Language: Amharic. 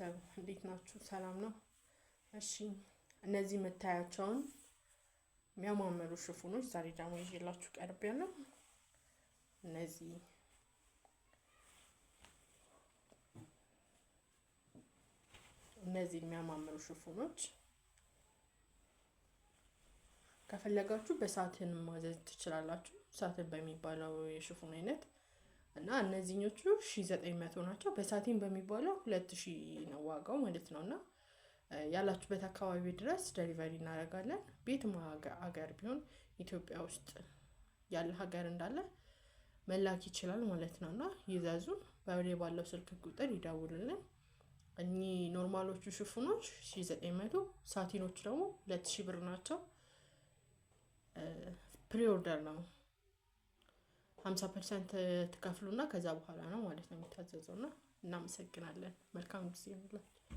እንዴት ናችሁ? ሰላም ነው? እሺ፣ እነዚህ የምታያቸውን የሚያማምሩ ሽፎኖች ዛሬ ደግሞ ይዤላችሁ ቀርቤያለሁ። እነዚህ እነዚህ የሚያማምሩ ሽፎኖች ከፈለጋችሁ በ satin ማዘዝ ትችላላችሁ። Satin በሚባለው የሽፎን አይነት እና እነዚህኞቹ 1900 ናቸው። በ satin በሚባለው 2000 ነው ዋጋው ማለት ነው። እና ያላችሁበት አካባቢ ድረስ delivery እናደርጋለን። ቤትም ሀገር ቢሆን ኢትዮጵያ ውስጥ ያለ ሀገር እንዳለ መላክ ይችላል ማለት ነው። እና ይዘዙን፣ በላይ ባለው ስልክ ቁጥር ይደውሉልን። እኚህ normal ኦቹ ሽፎኖች 1900፣ satin ኦቹ ደግሞ 2000 ብር ናቸው። Pre order ነው፣ 50% ትከፍሉና ከዛ በኋላ ነው ማለት ነው የሚታዘዘው። እና እናመሰግናለን። መልካም ጊዜ ይሁንላችሁ።